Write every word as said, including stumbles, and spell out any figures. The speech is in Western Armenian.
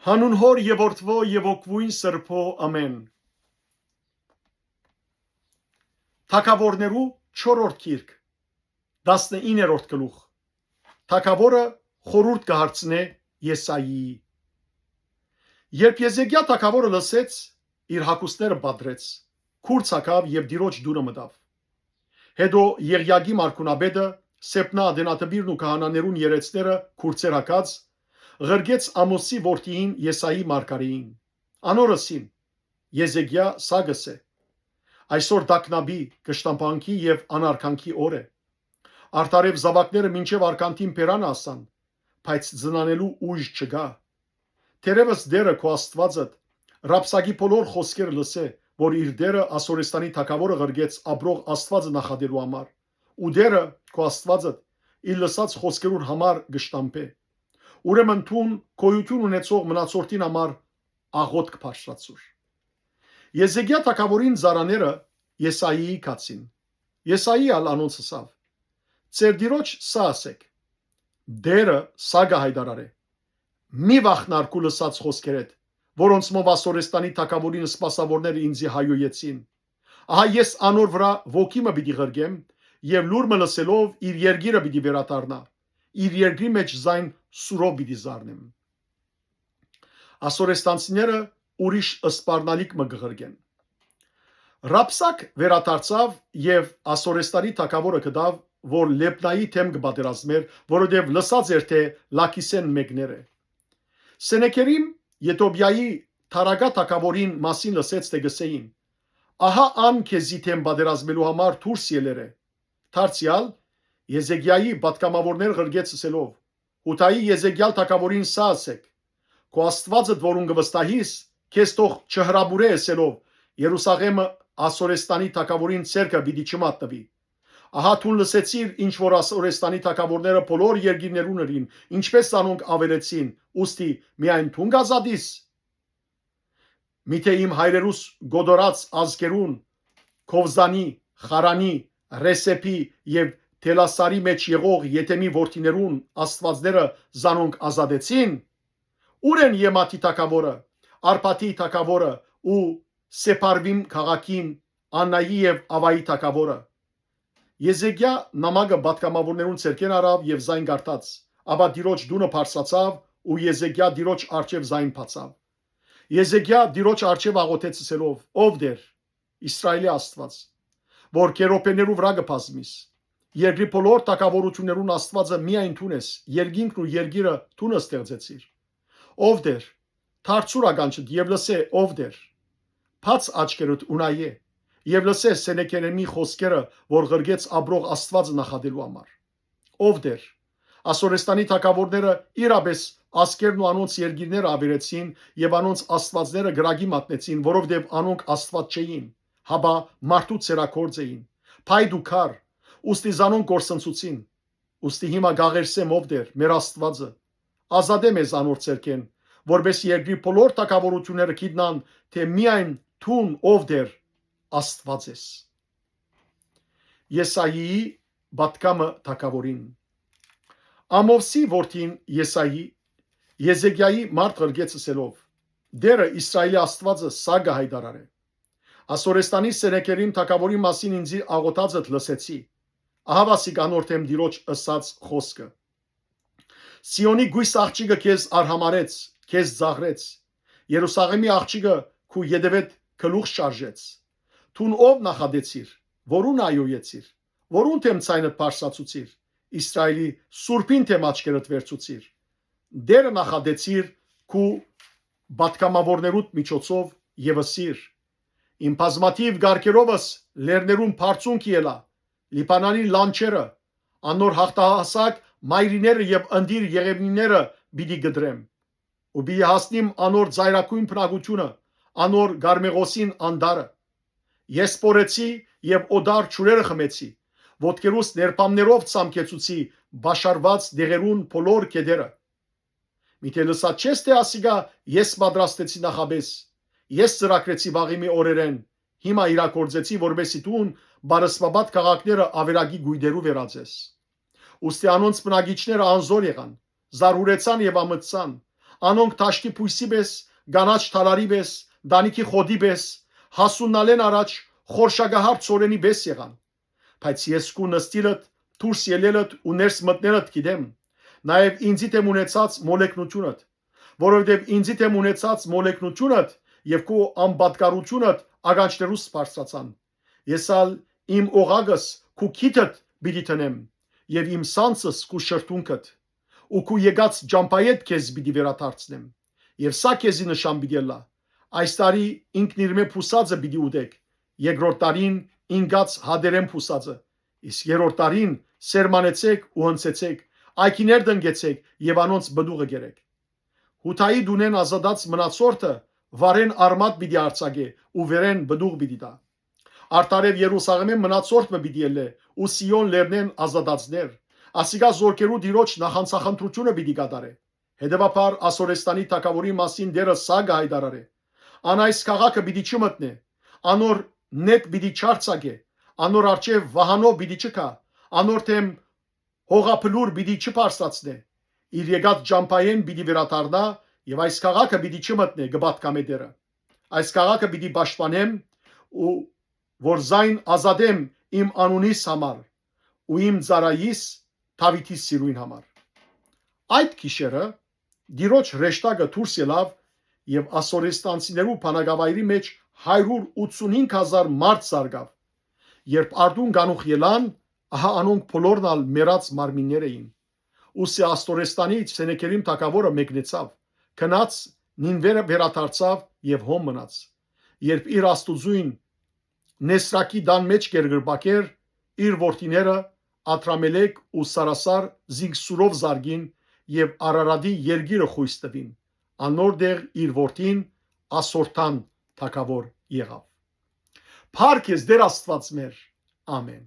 Հանուն Հօր եւ Որդւոյ եւ Հոգւոյն Սրբոյ, ամէն։ Թագաւորներու չորրորդ գիրք, տասնիններորդ գլուխ։ Թագաւորը խորհուրդ կը հարցնէ Եսայիի։ Երբ Եզեկիա թագաւորը լսեց, իր հագուստները պատռեց, քուր ցակաւ եւ Տիրոջ տունը մտաւ։ Հետո Եղիագիմ արքունապետը, Սեփնա ատենատպիրն ու քահանաներուն երեցները քուրցեր հագած, ղրկեց Ամոսի որդիին Եսայի մարգարէին։ Անոր ըսին. «Եզեկիա սա կ'ըսէ. այսօր տագնապի, կշտամբանքի եւ անարգանքի օր է։ Արդարեւ զաւակները մինչեւ արգանդին բերանը ասան, բայց ծնանելու ուժ չկայ։ Թերեւս Տէրը քո Աստուածդ Ռապսակի բոլոր խօսքերը լսէ, որ իր Տէրը Ասորեստանի թագաւորը ղրկեց ապրող Աստուածը նախատելու համար, ու Տէրը քո Աստուածդ իր լսած խօսքերուն համար կշտամբէ։ Ուրեմն դուն գոյութիւն ունեցող մնացորդին համար աղօթք բարձրացուր»։ Եզեկիա թագաւորին ծառաները Եսայիի գացին։ Եսայի ալ անոնց ըսաւ. «Ձեր Տիրոջ սա ասէք. Տէրը սա կը յայտարարէ. մի վախնար քու լսած խօսքերէդ, որոնցմով Ասորեստանի թագաւորին սպասաւորները ինծի հայոյեցին։ Ահա ես անոր վրայ ոգի մը պիտի ղրկեմ եւ լուր մը լսելով իր երկիրը պիտի վերադառնայ, իր երկրի մէջ զայն սուրով պիտի զարնեմ»։ Ասորեստանցիները ուրիշ սպառնալիք մը կը ղրկեն։ Ռապսակ վերադարձաւ եւ Ասորեստանի թագաւորը գտաւ, որ Լեբնայի դէմ կը պատերազմէր, որովհետեւ լսած էր, թէ Լաքիսէն մեկներ է։ Սենեքերիմ Եթոպիայի Թարակա թագաւորին մասին լսեց, թէ կ'ըսէին. «Ահա ան քեզի դէմ պատերազմելու համար դուրս ելեր է»։ Դարձեալ Եզեկիայի պատգամաւորներ ղրկեց ըսելով. «Յուդայի Եզեկիալ թագաւորին սա ըսէք. քո Աստուածդ, որուն կը վստահիս, քեզ թող չհրապուրէ ըսելով. Երուսաղէմը Ասորեստանի թագաւորին ձեռքը պիտի չմատնուի։ Ահա դուն լսեցիր, ինչ որ Ասորեստանի թագաւորները բոլոր երկիրներուն ըրին, ինչպես անոնք աւերեցին, ուստի միայն դուն կ'ազատիս։ Միթէ իմ հայրերուս կոտորած ազգերուն, Քովզանի, Խարանի, Ռեսեփի եւ Թելասարի մէջ եղող Եթեմի որդիներուն աստուածները զանոնք ազատեցին։ Ո՞ւր են Եմաթի թագաւորը, Արփադի թագաւորը ու Սեփարվիմ քաղաքին Աննայի եւ Ավայի թագաւորը»։ Եզեկիա նամակը պատգամաւորներուն ձեռքէն առաւ եւ զայն կարդաց, ապա Տիրոջ տունը բարձրացաւ ու Եզեկիա Տիրոջ առջեւ զայն բացաւ։ Եզեկիա Տիրոջ առջեւ աղօթեց ըսելով. «Ով Տէր, Իսրայէլի Աստուած, որ քերոբէներու վրայ կը բազմիս, երկրի բոլոր թագաւորութիւններուն Աստուածը միայն դուն ես, երկինքն ու երկիրը դուն ստեղծեցիր։ Ով Տէր, դարձուր ականջդ եւ լսէ, ով Տէր, բաց աչքերդ ու նայէ, եւ լսէ Սենեքերեմի խօսքերը, որ ղրկեց ապրող Աստուածը նախատելու համար։ Ով Տէր, Ասորեստանի թագաւորները իրապէս ազգերն ու անոնց երկիրները աւերեցին եւ անոնց աստուածները կրակի մատնեցին, որովհետեւ անոնք Աստուած չէին, հապա մարդու ծերագործ էին, փայտ ու քար, ուստի զանոնք կորսնցուցին։ Ուստի հիմա կ'աղերսեմ, ով Տէր, մեր Աստուածը, ազատէ մեզ անոր ձեռքէն, որպէս երկրի բոլոր թագաւորութիւնները գիտնան, թէ միայն դուն, ով Տէր, Աստուած ես»։ Եսայիի պատգամը թագաւորին։ Ամովսի որդին Եսայի Եզեկիայի մարդ ղրկեց ըսելով. «Տէրը, Իսրայէլի Աստուածը սա կը յայտարարէ. Ասորեստանի Սենեքերիմ թագաւորի մասին ինծի աղօթածդ լսեցի։ Ահա վասիկ անոր դէմ Տիրոջ ըսած խօսքը. Սիոնի կոյս աղջիկը քեզ արհամարեց, քեզ ծաղրեց։ Երուսաղէմի աղջիկը քու ետեւէդ գլուխ շարժեց։ Դուն ո՞վ նախատեցիր, որուն այոյեցիր, որուն դէմ ձայնդ բարձրացուցիր, Իսրայէլի Սուրբին դէմ աչքերդ վերցուցիր։ Տէրը նախատեցիր քու պատգամաւորներուդ միջոցով եւ ըսիր. իմ բազմաթիւ կարգերովս լեռներուն բարձունք ելայ, Լիբանանի լանջերը, անոր յաղթահասակ մայրիները եւ ընտիր եղեւնիները պիտի կտրեմ, ու պիտի հասնիմ անոր ծայրագոյն բնակութիւնը, անոր Կարմեղոսին անտառը։ Ես պորեցի եւ օտար ջուրերը խմեցի, ոտքերուս ներբաններով ցամքեցուցի պաշարուած դեղերուն բոլոր գետերը։ Միթէ լսած չե՞ս, թէ ասիկա ես պատրաստեցի նախապէս, ես ծրագրեցի վաղի մի օրերէն, հիմա իրագործեցի, որպէսզի դուն բարեսպապատ քաղաքները աւերակի կոյտերու վերածես։ Ուստի անոնց բնակիչները անզոր եղան, զարհուրեցան եւ ամտցան, Անոնք դաշտի բոյսի պէս, կանաչ թալարի պէս, տանիքի խոտի պէս, հասուննալէն առաջ խորշակահար ցորենի պէս եղան։ Բայց ես քու նստիլդ դուրս ելելդ ու ներս մտնելդ գիտեմ, նաեւ ինձի դէմ ունեցած մոլեգնութիւնդ, որովհետեւ ինձի դէմ ունեցած մոլեգնութիւնդ եւ քու անպատկառութիւնդ ականջներուս բարձրացան։ Ես ալ իմ օղակս քու քիթդ պիտի դնեմ եւ իմ սանձս քու շրթունքդ ու քու եկած ճամբայէդ քեզ պիտի վերադարձնեմ։ Եւ սա քեզի նշան պիտի ըլլայ. այս տարի ինքն իրմէ բուսածը պիտի ուտեք, երկրորդ տարին ինկած հատերէն բուսածը, իսկ երրորդ տարին սերմանեցէք ու հնձեցեք, այգիներ տնկեցեք եւ անոնց պտուղը կերեք։ Յուդայի տունէն ազատած մնացորդը վարեն արմատ պիտի արձակէ ու վերէն պտուղ պիտի տայ։ Արդարեւ Երուսաղէմէն մնացորդ մը պիտի ելլէ ու Սիոն լեռնէն ազատածներ։ Ասիկա զօրքերու Տիրոջ նախանձախնդրութիւնը պիտի կատարէ։ Հետեւաբար Ասորեստանի թագաւորին մասին Տէրը սա կը յայտարարէ. ան այս քաղաքը պիտի չմտնէ, անոր նետ պիտի չարձակէ, անոր առջեւ վահանով պիտի չգայ, անոր դէմ հողաբլուր պիտի չբարձրացնէ, իր եկած ճամբայէն պիտի վերադառնայ եւ այս քաղաքը պիտի չմտնէ, կը պատգամէ Տէրը։ Այս քաղաքը պիտի պաշտպանեմ ու որ զայն ազատեմ իմ անունիս համար ու իմ ծառայիս Դաւիթի սիրոյն համար։ Այդ գիշերը Տիրոջ հրեշտակը դուրս ելաւ եւ ասորեստանցիներու բնակավայրի մէջ հարիւր ութսունհինգ հազար մարդ զարկաւ։ Երբ արտուն կանուխ ելան, ահա անոնք բոլորն ալ մեռած մարմիններ էին։ Ուսի Ասորեստանի Սենեքերիմ թագաւորը մեկնեցաւ, գնաց Նինվերը վերադարձաւ եւ հոն մնաց։ Երբ իր աստուծոյն Նեսրակի տան մէջ կերկրպագեր, իր որդիները Ադրամելեկ ու Սարասար զինք սուրով զարկին եւ Արարատի երկիրը խոյս տուին։ Անոր դեղ իր որդին Ասորթան թագաւոր եղաւ։ Փառք ես Տեր Աստուած մեր։ Ամեն։